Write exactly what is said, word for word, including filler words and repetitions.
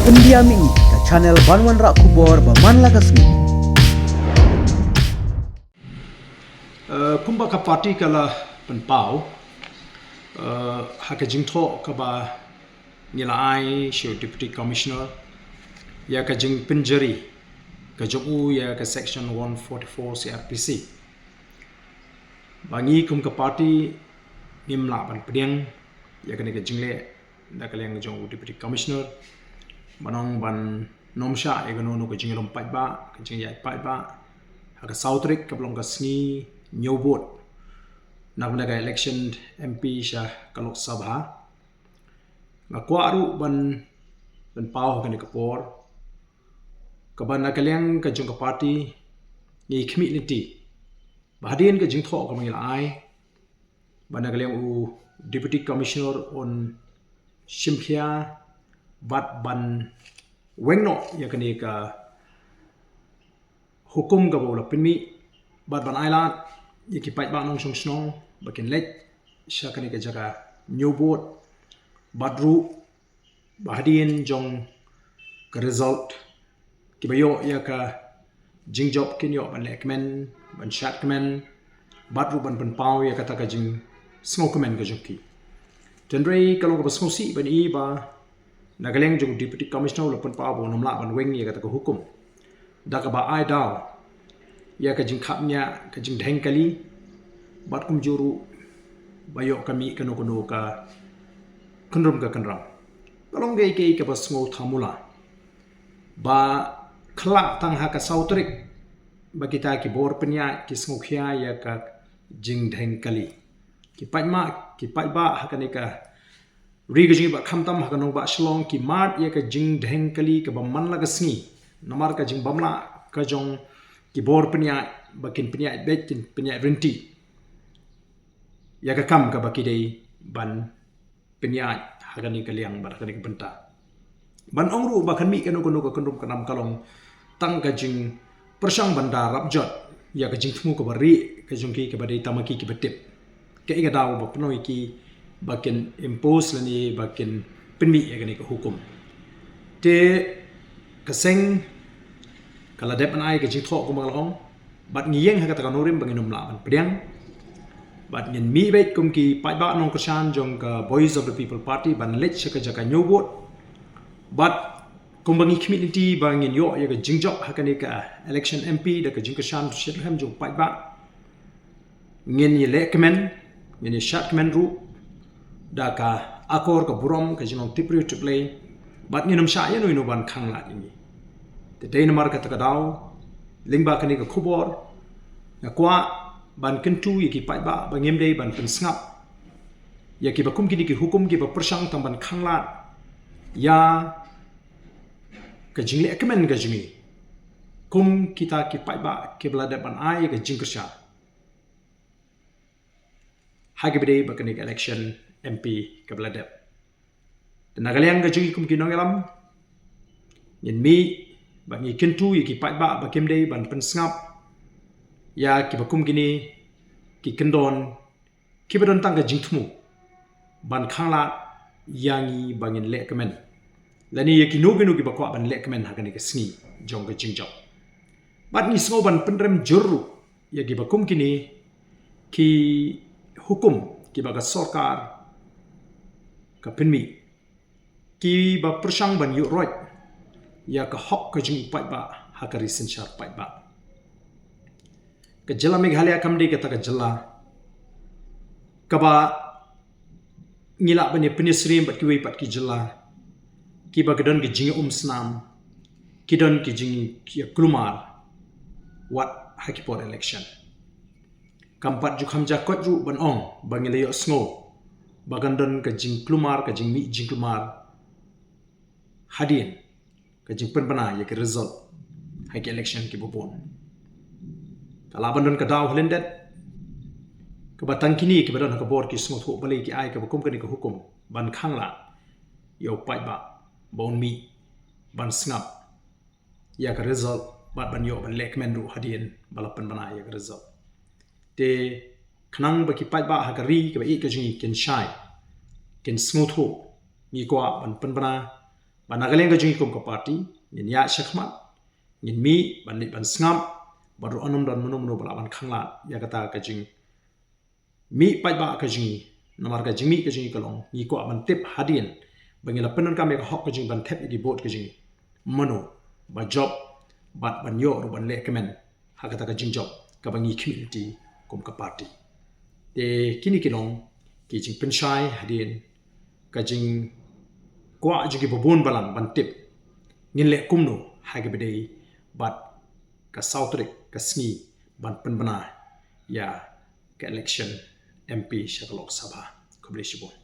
India Mih, ka channel ban wanrah khubor ba man la ka sngi. Eh, kumba ka party ka la pynpaw, eh, ha ka jingthoh kaba ngi la ai sha u Deputy Commissioner ïa ka jingpynjari ka jong u ïa ka Section one forty-four C R P C. Ba ngi kum ka party ngim lah ban pdiang ïa kane ka jingleh da ka liang jong u Deputy Commissioner, ban ong ban nym shah ïa kano kano ka jingïalum paidbah, ka jingïaid paidbah ha ka saw tarik kaba long ka sngi ñiewbud na ka bynta ka election M P sha ka Lok Sabha. Nga kwah ruh ban, ban pynpaw ha kane ka por kaba na ka liang ka jong ka party ngi khmih lynti ba hadien ka jingthoh kaba ngi la ai, ba na ka liang u Deputy Commissioner un shim khia bad ban weng noh ïa kane ka hukum kaba u la pynmih, bad ban ailad ïa ki paidbah nongshong shnong ba kin leit sha kane ka jaka ñiewbud, bad ruh ba hadien jong ka result, kiba ïoh ïa ka jingjop kin ïoh ban leh kmen, ban shad kmen, bad ruh ban pynpaw ïa kata ka jingsngewkmen ka jong ki. Hynrei ka long kaba sngewsih ban i ba na ka liang jong u Deputy Commissioner u la pynpaw ba un nym lah ban weng ïa kata ka hukum da kaba ai daw ïa ka jingkhapngiah, ka jingdheng kali, bad kumjuh ruh ba ïoh ka mih kano kano ka kynrum ka kynram. Ka long kaei kaei kaba sngewthamula ba khlak tang ha ka saw tarik ba kita ki bor pynïaid ki sngewkhia ïa ka jingdheng kali. Ki paidbah, ki paidbah ha kane ka ri ka jong ngi bad khamtam ha ka nongbah Shillong ki mad ïa ka jingdheng kali kaba man la ka sngi namar ka jingbymlah ka jong ki bor pynïaid, ba kin pynïaid beit, kin pynïaid ryntih ïa ka kam kaba ki dei ban pynïaid ha kane ka liang bad ha kane ka bynta. Ban ong ruh ba kan mih kano kano ka kynrum ka nam ka long tang ka jingpyrshang ban da rapjot ïa ka jingthmu kaba rieh ka jong ki kaba dei tang ma ki kiba tip kaei ka daw ba pynlong ïa ki ba kin impose lane ba kin pynmih ïa kane ka hukum. Te ka seng ka la dep ban ai ka jingthoh kumba nga la ong, bad ngi ïeng ha kata ka nongrim ba ngin nym lah ban pdiang. Bad ngin mih beit kum ki paidbah nongkyrshan jong ka Voice of the People Party ban leit sha ka jaka ñiewbud. Bad kumba ngi khmih lynti ba ngin ïoh ïa ka jingjop ha kane ka election M P da ka jingkyrshan shitrhem jong paidbah, ngin ïa leh kmen, ngin ïa shad kmen ruh da ka akor ka burom, ka jinglong tipbriew tipblei, bad ngin nym shah ïano ïano ban khanglad ïa ngi. Te dei namar kata ka daw, lyngba kane ka khubor, nga kwah ban kyntu ïa ki paidbah ba ngim dei ban pynsngap ïa kiba kum kine ki hukum kiba pyrshang tang ban khanglad ïa ka jingleh kmen ka jong ngi kum kita ki paidbah kiba la dep ban ai ka jingkyrshan ha kaba dei bad kane ka election M P kaba la dep. Te na ka liang ka jong ngi kum ki nongïalam, ngin mih bad ngi kyntu ïa ki paidbah ba kim dei ban pynsngap ïa kiba kum kine ki kyndon kiba don tang ka jingthmu ban khanglad ïa ngi ba ngin leh kmen lane ïa kino kino kiba kwah ban leh kmen ha kane ka sngi jong ka jingjop. Bad ngi sngew ban pynrem jur ruh ïa kiba kum kine ki hukum kiba ka sorkar ka pynmih, kiba pyrshang ban ïuh roit ïa ka hok ka jong u paidbah ha ka ri synshar paidbah. Ka jylla Meghalaya kam dei kata ka jylla kaba ngi lah ban ïa pynïasyriem bad kiwei pat ki jylla kiba ki don ki jingïaumsnam, ki don ki jingïakulmar wat ha ki por election. Kam pat ju kham ja koit ruh ban ong ba ngi la ïohsngew ba kan don ka jingkulmar, ka jingmih jingkulmar hadien ka jingpynbna ïa ki result ha ki election kiba bun. Ka lah ban don ka daw ha lyndet kaba tang kine kiba don ha ka bor ki sngewthuh balei ki ai kaba kum kane ka hukum ban khanglad ïa u paidbah ba un mih ban sngap ïa ka result bad ban ïoh ban leh kmen ruh hadien ba la pynbna ïa ka result. Te khnang ba ki paidbah ha ka ri kaba ïeit ka jong ngi kin shai, kin sngewthuh, ngi kwah ban pynbna Ba na ka liang ka jong ngi kum ka party ngin ïaid shakhmat, ngin mih ban leit ban sngap, bad ruh ym don mano mano ba lah ban khanglad ïa kata ka jing mih paidbah ka jong ngi. Namar ka jingmih ka jong ngi ka long ngi kwah ban tip hadien ba ngi la pyndonkam ïa ka hok ka jong ngi ban thep ïa ki vote ka jong ngi, mano ba jop bad ban ïoh ruh ban leh kmen ha kata ka jingjop kaba ngi khmih lynti kum ka party. Te kine ki long ki jingpynshai hadien ka jingkwah jong ki babun balang ban tip ngin leh kumno ha kaba ïadei bad ka saw tarik ka sngi ban pynbna ïa ka election M P sha ka Lok Sabha. Khublei shibun.